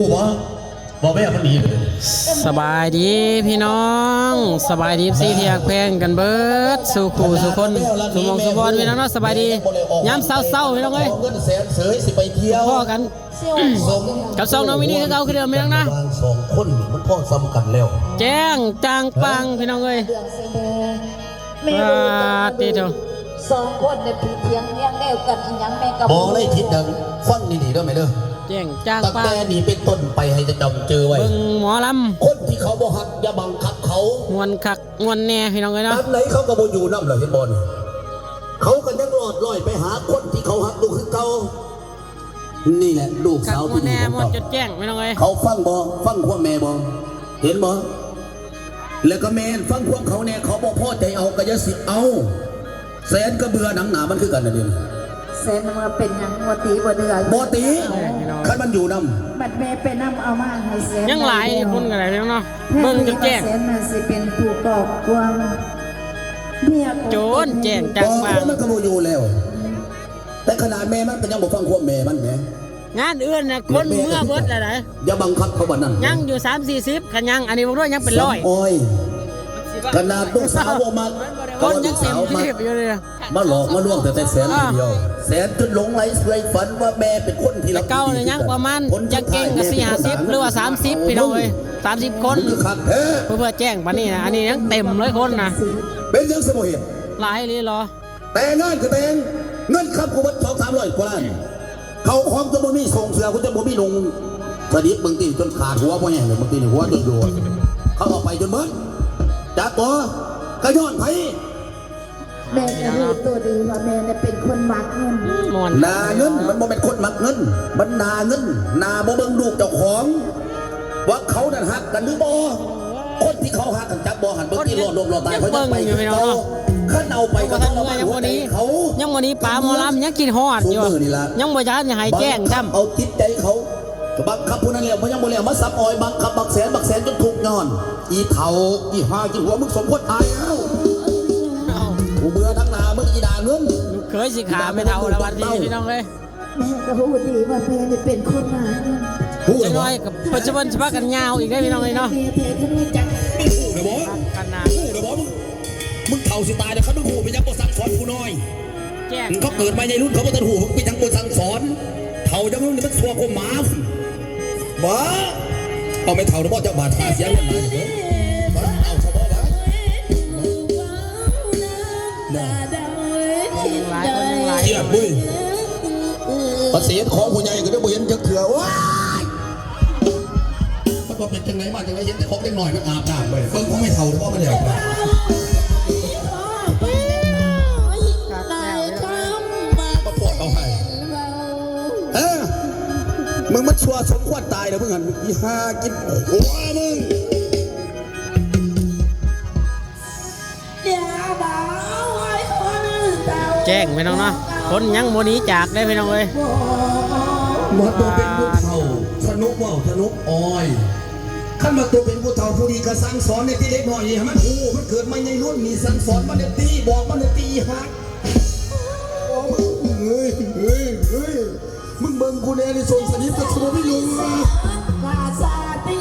ບໍ່ ບໍ່ແວ່ມັນໜີເລີຍ. ສະບາຍດີພີ່ນ້ອງ ສະບາຍດີເອັຟຊີທີ່ຮັກແພງກັນເບິດສູ່ຄູ່ສູ່ຄົນ ສູ່ໝ່ອງສູ່ບ່ອນພີ່ນ້ອງເນາະ. ສະບາຍດີຍາມເຊົ້າໆ ພີ່ນ້ອງເອີຍ ເງິນແສນເສີຍຊິໄປທ່ຽວ ພໍ້ກັນກັບຊ່ອງນ້ອງມິນນີ້ຄືເກົ່າຄືເດີມພີ່ນ້ອງນະ. ສອງຄົນນີ້ມັນພໍສ່ຳກັນແລ້ວ ແຈ້ງຈ່າງປ່າງພີ່ນ້ອງເອີຍ. ເລື່ອງເສຍແດ່ ແມ່ບໍ່ຮູ້ຈັກ ປາດຕິໂທ ສອງຄົນນີ້ຜິດຖຽງຮຽງແນວກັນອີ່ຫຍັງແມ່ກໍບໍ່ຮູ້ ບໍ່ໄດ້ຜິດຫຍັງ. ຟັງດີໆເດີແມ່ເດີ ແຈ້ງຈ່າງ ຕັ້ງແຕ່ນີ້ເປັນຕົ້ນໄປໃຫ້ເຈົ້າຈຳຈື່ໄວ້ ເບິ່ງໝໍລຳ ຄົນທີ່ເຂົາບໍ່ຮັກຢ່າບັງຄັບເຂົາ ມ່ວນຄັກມ່ວນແນ່ພີ່ນ້ອງເອີຍເນາະ. ປານໃດເຂົາກໍບໍ່ຢູ່ນຳແລ້ວ ເຫັນບໍ່ນີ້ ເຂົາກໍຍັງລອດລອຍໄປຫາຄົນທີ່ເຂົາຮັກຢູ່ຄືເກົ່າ. ນີ້ແຫຼະລູກສາວທີ່ດີຂອງເຂົາ ເຂົາຟັງບໍ່? ຟັງຄວາມແມ່ບໍ່? ເຫັນບໍ່? ແລ້ວກໍແມ່ນຟັງຄວາມເຂົາແດ່ ເຂົາບໍ່ພໍໃຈເອົາກໍຢ່າຊິເອົາ. ແສນກໍເບື່ອໜັງໜາມັນຄືກັນນະເດ. ແສນວ່າເປັນຫຍັງ ບໍ່ຕີບໍ່ເດືອ ບໍ່ຕີ ຄັນມັນຢູ່ນຳ ບັດແມ່ໄປນຳເອົາມາໃຫ້ແສນ ຍັງຫຼາຍຄົນກໍໄດ້ເນາະ ເບິ່ງຈົນແຈ້ງ ແສນມັນຊິເປັນຜູ້ກອບກວມເມຍ ໂຈນແຈ້ງຈັກວ່າ ມັນກໍບໍ່ຢູ່ແລ້ວ. ແຕ່ຂະໜາດແມ່ມັນກໍຍັງບໍ່ຟັງຄວາມແມ່ມັນແໝ. ງານອື່ນນະຄົນເມືອເບິດແລ້ວໃດ໋ ຢ່າບັງຄັບເຂົາປານນັ້ນ ຍັງຢູ່ສາມສີ່ສິບ ຄັນຍັງ ອັນນີ້ບໍ່ດ້ວຍຍັງເປັນຮ້ອຍ ສຳອອຍ ຂະໜາດລູກສາວບໍ່ມັກ ຄົນຍັງເຕັມທີ່ຢູ່ເລີຍ ມາຫຼອກມາລວງແຕ່ແສນຜູ້ດຽວ ແສນຈົນຫຼົງໄຫຼເຊື່ອຝັນວ່າແມ່ເປັນຄົນທີ່ຮັກ ແຕ່ເກົ່ານີ້ຍັງປະມານ ຍັງເກັ່ງກໍສີ່ຫ້າສິບ ຫຼືວ່າສາມສິບ ພີ່ນ້ອງເອີຍ ສາມສິບຄົນ ຄືຄັກແທ້ ເພື່ອແຈ້ງປານນີ້ນະ ອັນນີ້ຍັງເຕັມເລີຍຄົນນະ ເປັນຫຍັງຊິບໍ່ເຮັດ ຫຼາຍອີ່ຫຼີເນາະ. ແຕ່ງງານກໍແຕ່ງ ເງິນຄຳກູເບິດສອງສາມຮ້ອຍກວ່າລ້ານ ເຂົ້າຂອງຈະບໍ່ມີ ສົ່ງເສື້ອກໍຈະບໍ່ມີນຸ່ງ ສະດິດບາງທີຈົນຂາດຫົວບໍ່ແຮງເລີຍ ບາງທີນີ້ຫົວຈົນໂດດ ເຂົາເອົາໄປຈົນເບິດ ຈັກບໍ່ ກະຍ້ອນໃຜ? ແມ່ກໍຮູ້ຕົວດີວ່າແມ່ນະເປັນຄົນມັກເງິນ ມ່ວນ ໜ້າເງິນ ມັນບໍ່ແມ່ນຄົນມັກເງິນ ມັນໜ້າເງິນ ໜ້າບໍ່ເບິ່ງລູກເຈົ້າຂອງ ວ່າເຂົານັ້ນຮັກກັນຫຼືບໍ່? ຄົນທີ່ເຂົາຮັກກັນຈັກບໍ່ຫັ້ນ ເບິ່ງທີ່ລອດລົມລອດຕາຍ ເຂົາຍັງໄປຄືເກົ່າ ຄັນເອົາໄປກໍຕ້ອງລະວັງຫົວໃຈເຂົາ ຍັງບໍ່ໜີປາໝໍລຳ ຍັງຄິດຮອດຢູ່ ຍັງບໍ່ຢາກໃຫ້ແຈ້ງຊ້ຳ ເອົາຈິດໃຈເຂົາ ບັງຄັບຜູ້ນັ້ນແລ້ວ ມັນຍັງບໍ່ແລ້ວ ມາສຳອອຍ ບັງຄັບບັກແສນ ບັກແສນຈົນທຸກຍ້ອນ ອີເຖົ້າ ອີຫ່າກິນຫົວ ມຶງສົມຄວນຕາຍແລ້ວ ກູເບື່ອທັງໜ້າມຶງ ອີໜ້າເງິນ ລູກເຂີຍຊິຂ້າແມ່ເຖົ້າລະບັດນີ້ ພີ່ນ້ອງເອີຍ. ແມ່ກໍຮູ້ດີວ່າແມ່ນີ້ເປັນຄົນໜ້າເງິນ ຈັ່ງນ້ອຍກໍເພິ່ນຊິເພິ່ນຊິພາກັນຍາວອີກເດ້ພີ່ນ້ອງເອີຍເນາະ ແທ້ໆ ຄັນຮູ້ຈັກ ຮູ້ແລ້ວບໍ່? ຄັນນະ ຮູ້ແລ້ວບໍ່? ມຶງ ມຶງເຖົ້າຊິຕາຍແລ້ວ ຄັນມຶງຮູ້ເປັນຫຍັງບໍ່ສັ່ງສອນຜູ້ນ້ອຍ ແຈ້ງ ເຂົາເກີດມາໃຫຍ່ລຸ້ນ ເຂົາບໍ່ທັນຮູ້ ເປັນຫຍັງບໍ່ສັ່ງສອນ ເຖົ້າຈັ່ງນີ້ມັນຊົ່ວກວ່າໝາ ບ້າ ເອົາແມ່ເຖົ້ານະບໍ່ ເຈົ້າບາດຕາເສຍເງິນຫຼາຍເດີ ເອົາສະເພາະວ່າ ຫຼາຍຄົນຫຼາຍ ຄຽດເວີຍ ປະເສດຂອງຜູ້ໃຫຍ່ກໍໄດ້ບໍ່ເຫັນຈັກເທື່ອ ໂອ້ຍ ມັນບໍ່ເປັນຈັ່ງໃດມາຈັ່ງໃດ ເຫັນແຕ່ຂອງເດັກນ້ອຍມັນອາບນ້ຳເວີຍ ເບິ່ງຂອງແມ່ເຖົ້າເດ ບໍ່ມາແລ້ວ ມາປອດເອົາໃຫ້ ເອີ ມຶງມັນຊົ່ວສົມຄວນຕາຍແລ້ວ ມຶງຫັ້ນ ອີຫ່າກິນຫົວມຶງ. ແຈ້ງພີ່ນ້ອງເນາະ ຄົນຍັງບໍ່ໜີຈາກເດ້ພີ່ນ້ອງເອີຍ ມັນບໍ່ເປັນຜູ້ເຖົ້າ ສະໜຸກເວົ້າ ສະໜຸກອອຍ ຄັນວ່າໂຕເປັນຜູ້ເຖົ້າຜູ້ດີກໍສັ່ງສອນແດ່ຕິ ເດັກນ້ອຍນີ້ໃຫ້ມັນຮູ້ ມັນເກີດມາໃຫຍ່ລຸ້ນນີ້ ສັ່ງສອນມັນແດ່ຕິ ບອກມັນແດ່ຕິ ອີ່ຫ່າ ໂອ້ ເອີຍ ເອີຍ ເອີຍ ມຶງເບິ່ງກູແດ່ນີ້ ຊົນສະໜິດກັບຊົນບໍ່ມີລຸງ ກາຊາຕິ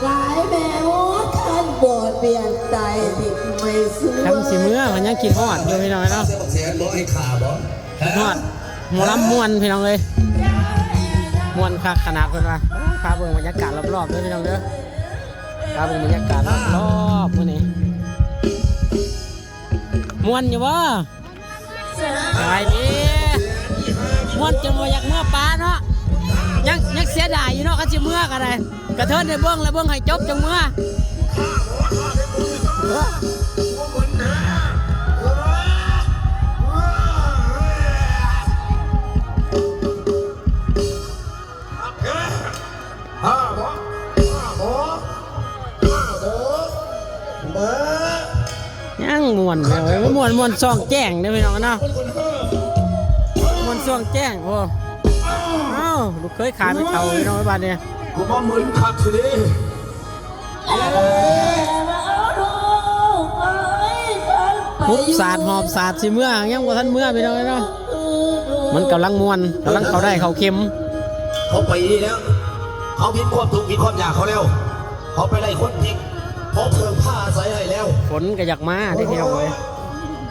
ກາຍແມ່ໂອ ຄັນບອດວຽນໄຕ ທີ່ໄມ່ສວຍ ຄັນຊິເມືອມັນຍັງຄິດຮອດຢູ່ພີ່ນ້ອງເນາະ ແສນບໍ່ໃຫ້ຂ້າບໍ່ ຄິດຮອດ ໝໍລຳມ່ວນພີ່ນ້ອງເອີຍ ມ່ວນຄັກຂະໜາດເພິ່ນວ່າ ພາເບິ່ງບັນຍາກາດລອບໆເດີພີ່ນ້ອງເດີ ພາເບິ່ງບັນຍາກາດລອບໆມື້ນີ້ ມ່ວນຢູ່ບໍ່? ສະບາຍດີ ມ່ວນຈົນບໍ່ຢາກເມືອປາເນາະ ຍັງ ຍັງເສຍດາຍຢູ່ເນາະ ຄັນຊິເມືອກໍໄດ້ ກະເທີນໃຫ້ເບິ່ງ ແລ້ວເບິ່ງໃຫ້ຈົບຈັ່ງເມືອ ຮາບໍ່ ຮາບໍ່ ຮາບໍ່ ມາ ຍັງມ່ວນເດີ ມ່ວນ ມ່ວນຊ່ອງແຈ້ງເດີພີ່ນ້ອງເນາະ ມ່ວນຊ່ອງແຈ້ງ ໂອ້ ອ້າວ ລູກເຂີຍຂ້າແມ່ເຖົ້າພີ່ນ້ອງເອີຍບາດນີ້ ກູວ່າມຶນຄັກຊິເດ້ ຮຸບສາດຫອບສາດຊິເມືອ ຍັງບໍ່ທັນເມືອພີ່ນ້ອງເອີຍເນາະ ມັນກຳລັງມ່ວນ ກຳລັງເຂົ້າໄດ້ເຂົ້າເຂັມ ເຂົາໄປດີແລ້ວ ເຂົາຜິດຄວາມທຸກຜິດຄວາມຍາກເຂົາແລ້ວ ເຂົາໄປໄດ້ຄົນທີ່ພໍເພິ່ງພາອາໄສໃຫ້ແລ້ວ. ຝົນກໍຢາກມາເດ້ພີ່ນ້ອງເອີຍ.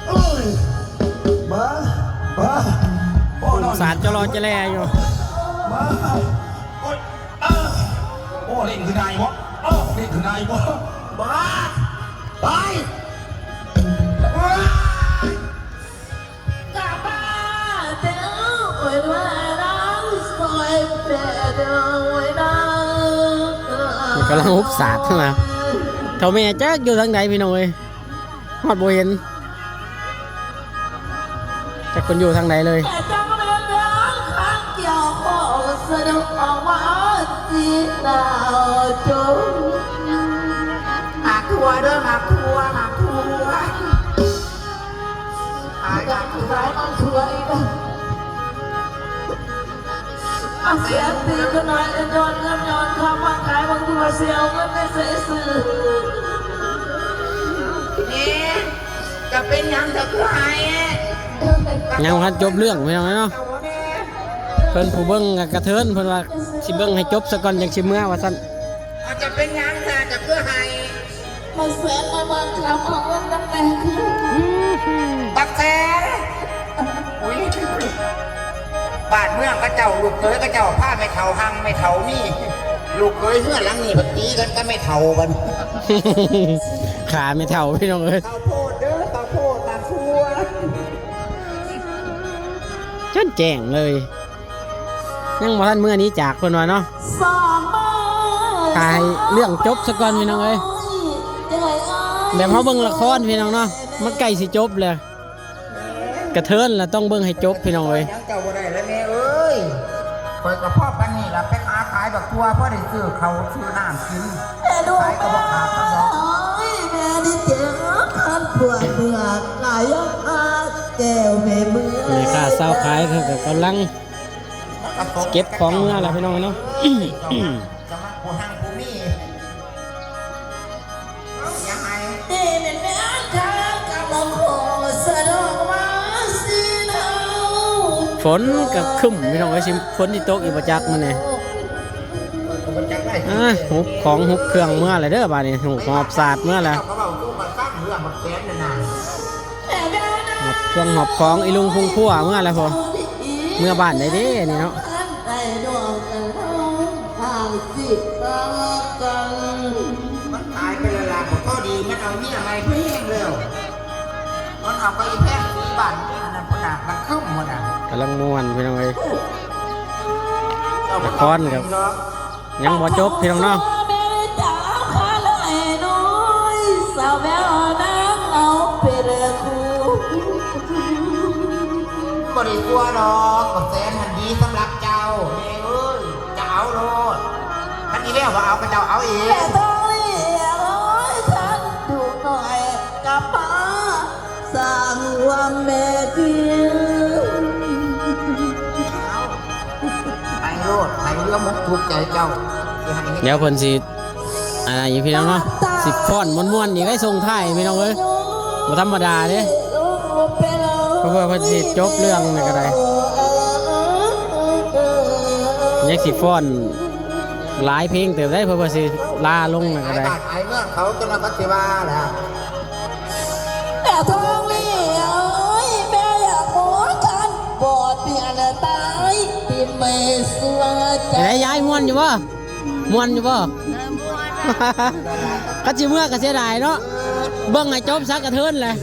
ໂອ້ຍ ມາ ມາ ໂອ້ຍ ອຸ້ມສາດຈະລໍຈະແລຢູ່ ມາ. ໂອ້ຍ ເອີ ໂອ້ ຫຼິ້ນຄືນາຍບໍ່ ເອີ ຫຼິ້ນຄືນາຍບໍ່ ມາ ໄປ ວ້າຍ. ກຳລັງຮຸບສາດຫັ້ນນະ ເຖົ້າແມ່ຈັກຢູ່ທາງໃດພີ່ນ້ອງເອີຍ ຮອດບໍ່ເຫັນ ຈັກເພິ່ນຢູ່ທາງໃດເລີຍ. ໝາກຖົ່ວເດີ ໝາກຖົ່ວ ໝາກຖົ່ວ. ຂາຍບັກ ຂາຍບັກຖ້ວຍ ເສຍຕີກັນໜ້ອຍ ຍ້ອນເງິນຍ້ອນຄຳ ມາຂາຍບັກຖົ່ວ ຊິເອົາເງິນໄປໃສຊື້? ເອີ ຈະເປັນຫຍັງຈະຄືໄຫ້? ຍັງບໍ່ທັນຈົບເລື່ອງ ພີ່ນ້ອງເອີຍເນາະ. ເພິ່ນຜູ້ເບິ່ງກະກະເທີນ ເພິ່ນວ່າຊິເບິ່ງໃຫ້ຈົບສາກ່ອນ ຈັ່ງຊິເມືອວ່າຊັ້ນ. ເອົາ ຈະເປັນຫຍັງຊະ ຈະຄືໄຫ້? ບັກແສນມາບັງຄັບເອົາເງິນນຳແມ່ຄືນ. ບັກແສນ ອຸ້ຍ ບ້ານເມືອງເຂົາເຈົ້າ ລູກເຂີຍເຂົາເຈົ້າພາແມ່ເຖົ້າຮັ່ງແມ່ເຖົ້າມີ ລູກເຂີຍເຮືອນຫຼັງນີ້ບັດຕີກັນກັບແມ່ເຖົ້າບັດ ຂ້າແມ່ເຖົ້າ ພີ່ນ້ອງເອີຍ. ເຂົ້າໂພດເດີ ເຂົ້າໂພດ ໝາກຖົ່ວ ຈົນແຈ້ງເລີຍ. ຍັງບໍ່ທັນເມືອໜີຈາກເພິ່ນວ່າເນາະ ຖ້າໃຫ້ເລື່ອງຈົບສາກ່ອນພີ່ນ້ອງເອີຍ. ແບບເຮົາເບິ່ງລະຄອນພີ່ນ້ອງເນາະ ມັນໃກ້ຊິຈົບແລ້ວ ກະເທີນລະຕ້ອງເບິ່ງໃຫ້ຈົບພີ່ນ້ອງເອີຍ. ຍັງເຈົ້າບໍ່ໄດ້ແລ້ວແມ່ເອີຍ ຂ້ອຍກະພໍປານນີ້ລະ ໄປຫາຂາຍບັກຖົ່ວ ພໍໄດ້ຊື້ເຂົ້າຊື້ນ້ຳກິນ ແມ່ລູກ ຂາຍກະບໍ່ຂາດດອກ. ແມ່ດີເຈຄັນປວດເມື່ອຍ ກະຍັງຫາແກ້ວແມ່ເມື່ອຍ. ແມ່ຄ້າຊາວຂາຍເຂົາກະກຳລັງ ເກັບຂອງເມືອລະພີ່ນ້ອງເນາະ. ຝົນກໍຄຶ້ມພີ່ນ້ອງເອີຍ ຊິຝົນຊິຕົກອີກບໍ່ຈັກມື້ນີ້. ອ່າ ຮຸບຂອງຮຸບເຄື່ອງເມືອລະເດີບາດນີ້ ຫອບສາດເມືອລະ. ຫອບເຄື່ອງຫອບຂອງອີລຸງພຸງພົວເມືອແລ້ວພຸ້ນ ເມືອບ້ານໄດ້ເດ້ນີ້ເນາະ. ມັນຕາຍໄປແລ້ວລະ ບໍ່ພໍດີ ມັນເອົາເມຍໃໝ່ຜູ້ແຮງແລ້ວ ມັນເອົາໄປອີແພງສີບ້ານອັນນັ້ນພຸ້ນນະ ມັນຄຶ້ມພຸ້ນນະ. ກຳລັງມ່ວນພີ່ນ້ອງເອີຍ ລະຄອນກັບ ຍັງບໍ່ຈົບພີ່ນ້ອງເນາະ. ບໍ່ໄດ້ຕົວະດອກ ບັກແສນຫັ້ນດີສຳລັບເຈົ້າ ແມ່ເອີຍ ຈະເອົາໂລດ ຄັນອີແວວບໍ່ເອົາກໍເຈົ້າເອົາເອງ. ແມ່ທອງຫຼີເອີຍ ຄັນດຸໜ້ອຍກັບມາ ສ້າງຄວາມແມ່ຄື ໃຫ້ໂລດ ໃຫ້ເຫຼືອມຸກຖືກໃຈເຈົ້າ ຊິໃຫ້ເຮັດ. ດຽວເພິ່ນຊິ ອັນນັ້ນອີກພີ່ນ້ອງເນາະ ຊິຟ້ອນມ່ວນໆອີກໄດ້ສົ່ງທ້າຍພີ່ນ້ອງເອີຍ ບໍ່ທຳມະດາເດ້. ເພື່ອເພິ່ນຊິຈົບເລື່ອງນີ້ກໍໄດ້ ຍັງຊິຟ້ອນຫຼາຍເພງເຕີບໄດ້ ເພື່ອເພິ່ນຊິລາລົງນີ້ກໍໄດ້. ຂາຍບ້ານຂາຍເມືອງເຂົາ ຈົນວ່າເຂົາຊິວ່າແຫຼະ. ແມ່ທອງຫຼີເອີຍ ແມ່ຢາກຮູ້ຄັນບອດເປັນຕາຍ ຕິແມ່ສວຍໃຈ. ເປັນໃດຍາຍ ມ່ວນຢູ່ບໍ່? ມ່ວນຢູ່ບໍ່? ຄັນຊິເມືອກໍເສຍດາຍເນາະ ເບິ່ງໃຫ້ຈົບຊະກະເທີນແຫຼະ.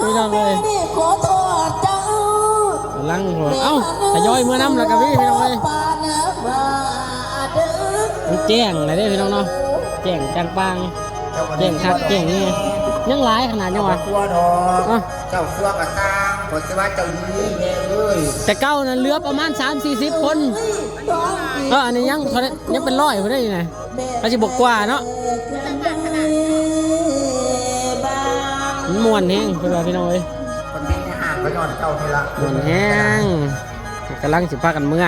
ພີ່ນ້ອງເອີຍ ຂໍໂທດເຈົ້າ ກຳລັງ ເອົ້າ ທະຍອຍເມືອນຳແລ້ວກໍມີພີ່ນ້ອງເອີຍ. ມັນແຈ້ງແລ້ວເດ້ພີ່ນ້ອງເນາະ ແຈ້ງຈ່າງປ່າງ ແຈ້ງຄັກແຈ້ງແນ່ ຍັງຫຼາຍຂະໜາດຍັງວ່າ. ເຈົ້າຊົ່ວກໍຊ່າງ ຂ້ອຍຊິວ່າເຈົ້າດີແມ່ເອີຍ. ແຕ່ເກົ່ານັ້ນເຫຼືອປະມານສາມສີ່ສິບຄົນ ເອີ ອັນນີ້ຍັງເທົ່າໃດ ຍັງເປັນຮ້ອຍພຸ້ນເດ້ນີ້ນະ ອາດຊິບວກກວ່າເນາະ. ມັນມ່ວນແຮງເພິ່ນວ່າພີ່ນ້ອງເອີຍ ມັນເປັນແນວຫາກໍຍ້ອນເຈົ້ານີ້ລະ ມ່ວນແຮງ ກຳລັງຊິພາກັນເມືອ.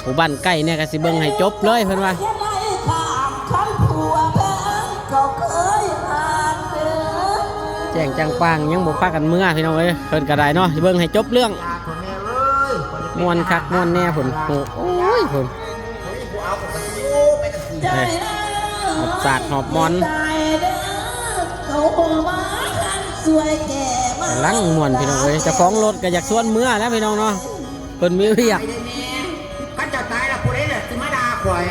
ຜູ້ບ້ານໃກ້ແນ່ກໍຊິເບິ່ງໃຫ້ຈົບເລີຍເພິ່ນວ່າ ແຈ້ງຈ່າງປ່າງ ຍັງບໍ່ພາກັນເມືອພີ່ນ້ອງເອີຍ ເພິ່ນກໍໄດ້ເນາະ ຊິເບິ່ງໃຫ້ຈົບເລື່ອງ. ມ່ວນຄັກມ່ວນແນ່ພຸ້ນ ໂອ້ ໂອ້ຍ ພຸ້ນ ເອີ ຮອບສາດຮອບໝອນ ກຳລັງມ່ວນພີ່ນ້ອງເອີຍ. ເຈົ້າຂອງລົດກໍຢາກຊວນເມືອແລ້ວພີ່ນ້ອງເນາະ ເພິ່ນມີວຽກ. ຄັນເຈົ້າຕາຍແລ້ວຜູ້ໃດລະຊິມາດ່າຂ້ອຍ?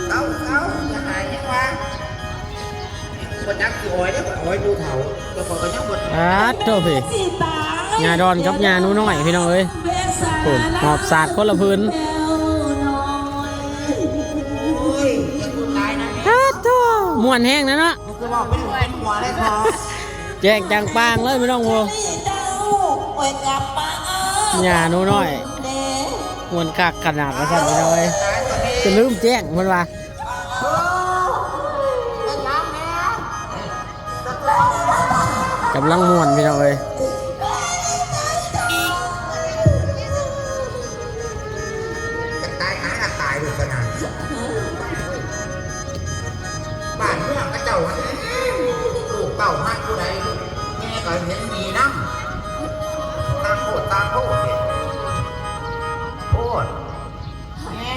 ເອົາ ເອົາ ຢ່າຫາຍຫຍັງວະ ບໍ່ຈັກຊິອອຍເດ້ ຂ້ອຍອອຍຜູ້ເຖົ້າ ແຕ່ຂ້ອຍກໍຍັງບໍ່ ອາໂທ້ ພີ່ ຍ່າດອນກັບຍ່າໜູນ້ອຍພີ່ນ້ອງເອີຍ ພຸ້ນ ຫອບສາດຄົນລະພື້ນ. ໂອ້ຍ ຢ່າເພິ່ງຫຼາຍນະ ອາໂທ້ ມ່ວນແຮງນະເນາະ. ຄືເວົ້າເປັນຫົວເປັນຫົວເລີຍພໍ ແຈ້ງຈັງປາງເລີຍພີ່ນ້ອງໂຫ ຍ່າໜູນ້ອຍ ມ່ວນຄັກຂະໜາດວ່າຊັ້ນພີ່ນ້ອງເອີຍ ຈົນລືມແຈ້ງເພິ່ນວ່າ ກຳລັງມ່ວນພີ່ນ້ອງເອີຍ. ຈະຕາຍຫາກັນຕາຍໂລດຊະນະ ບ້ານເມືອງເຂົາເຈົ້າຫັ້ນ ລູກເຕົ້າຮັກຜູ້ໃດ ແມ່ກໍເຫັນດີນຳ ຕ່າງໂພດຕ່າງໂພດເດ ໂພດ ແມ່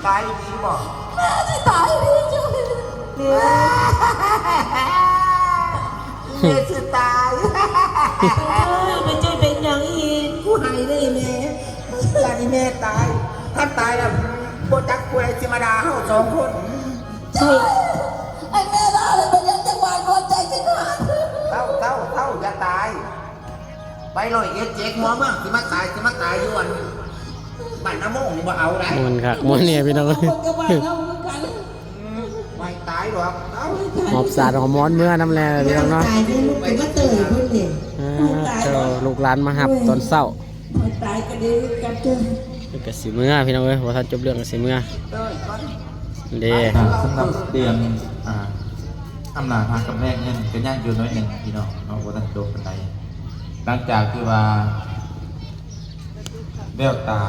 ຕາຍອີ່ຫຼີບໍ? ແມ່ຊິຕາຍອີ່ຫຼີ ແມ່ຊິຕາຍ ເປັນຫຍັງອີກ ກູໃຫ້ເດ້ແມ່ ຢ້ານອີ່ແມ່ຕາຍ ຄັນຕາຍແລ້ວບໍ່ຈັກຜູ້ໃດຊິມາດ່າເຮົາສອງຄົນ. ໃຫ້ແມ່ລາເລີຍ ບໍ່ຢາກຈັກບາດ ຫົວໃຈຊິຂາດ. ເຊົາ ເຊົາ ເຊົາ ຢ່າຕາຍ ໄປຮ້ອຍເອັດເຈັດຫົວເມືອງ ຊິມາຕາຍ ຊິມາຕາຍຢູ່ອັນບ້ານນາໂມງນີ້ ບໍ່ເອົາໄດ໋. ມ່ວນຄັກມ່ວນແນ່ພີ່ນ້ອງເອີຍ ບໍ່ຕາຍດອກ ເອົາ ຫອບສາດຫອບໝອນເມືອນຳແລ້ວພີ່ນ້ອງເນາະ. ຕາຍເດ້ ລູກເຕີຍເພິ່ນເດ້ ອາ ເຈົ້າ ລູກຫຼານມາຮັບຕອນເຊົ້າ ຕາຍກໍໄດ້ກັບເຈົ້າ ເພິ່ນກໍຊິເມືອພີ່ນ້ອງເອີຍ ບໍ່ທັນຈົບເລື່ອງກໍຊິເມືອເດ້. ອ່າ ສຳລັບເລື່ອງ ອ່າ ອຳລາພາກຳແພງນັ້ນກໍຍັງຢູ່ໜ້ອຍໜຶ່ງພີ່ນ້ອງເນາະ ບໍ່ທັນຈົບປານໃດ. ຫຼັງຈາກທີ່ວ່າແວວຕາ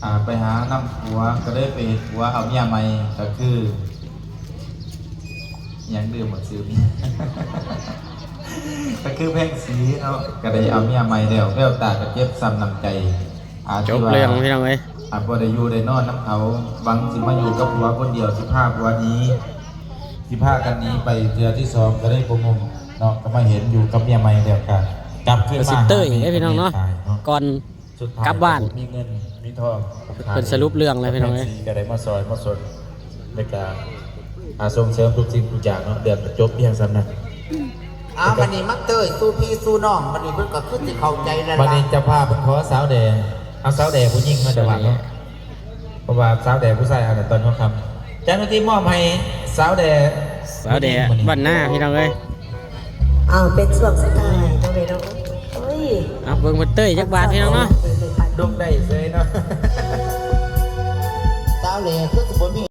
ອ່າ ໄປຫານຳຜົວ ກໍເລີຍໄປເຮັດຜົວເອົາເມຍໃໝ່ ກໍຄື ຫຍັງລືມໝົດຊື່ ກໍຄືແພງສີເນາະ ກໍໄດ້ເອົາເມຍໃໝ່ແລ້ວ ແວວຕາກໍເຈັບຊ້ຳນ້ຳໃຈ ອ່າ ຈົບເລື່ອງພີ່ນ້ອງເອີຍ ທີ່ວ່າ ອ່າ ບໍ່ໄດ້ຢູ່ໄດ້ນອນນຳເຂົາ ຫວັງຊິມາຢູ່ກັບຜົວຄົນດຽວ ຊິພາຜົວໜີ ຊິພາກັນໜີໄປເທື່ອທີສອງ ກໍເລີຍບໍ່ງຸ້ມເນາະ ກໍມາເຫັນຢູ່ກັບເມຍໃໝ່ແລ້ວ ກໍກັບຄືນມາຫາເມຍ ກໍຊິເຕີຍເດ້ພີ່ນ້ອງເນາະ ຕາຍເນາະ ກ່ອນ ສຸດທ້າຍ ກັບບ້ານ ກໍບໍ່ມີເງິນມີທອງ ເພິ່ນສະຫຼຸບເລື່ອງແລ້ວພີ່ນ້ອງເອີຍ ກໍໄດ້ມາຊ່ອຍມາສົນ ແລ້ວກໍ ອ່າ ສົ່ງເສີມທຸກສິ່ງທຸກຢ່າງເນາະ ເລື່ອງກໍຈົບພຽງສ່ຳນັ້ນ. ອ້າວ ບັດນີ້ມາເຕີຍສູ່ພີ່ສູ່ນ້ອງ ບັດນີ້ເພິ່ນກໍຄືຊິເຂົ້າໃຈແລ້ວລະ ບັດນີ້ເຈົ້າພາບເພິ່ນຂໍສາວແດ່ ເອົາສາວແດ່ຜູ້ຍິງມາຈາກບ້ານເນາະ ເພາະວ່າສາວແດ່ຜູ້ຊາຍ ອັນນັ້ນຕອນຫົວຄ່ຳ ເຈົ້າໜ້າທີ່ມອບໃຫ້ສາວແດ່ ສາວແດ່ບ້ານນາພີ່ນ້ອງເອີຍ. ອ້າວ ເປັນຊ່ວງສຸດທ້າຍເນາະ ເອີຍ ເອົາ ເບິ່ງເພິ່ນເຕີຍຈັກບາດພີ່ນ້ອງເນາະ ດົກໄດ້ເຊີຍເນາະ ສາວແຫຼ້ຄືຊິບໍ່ມີ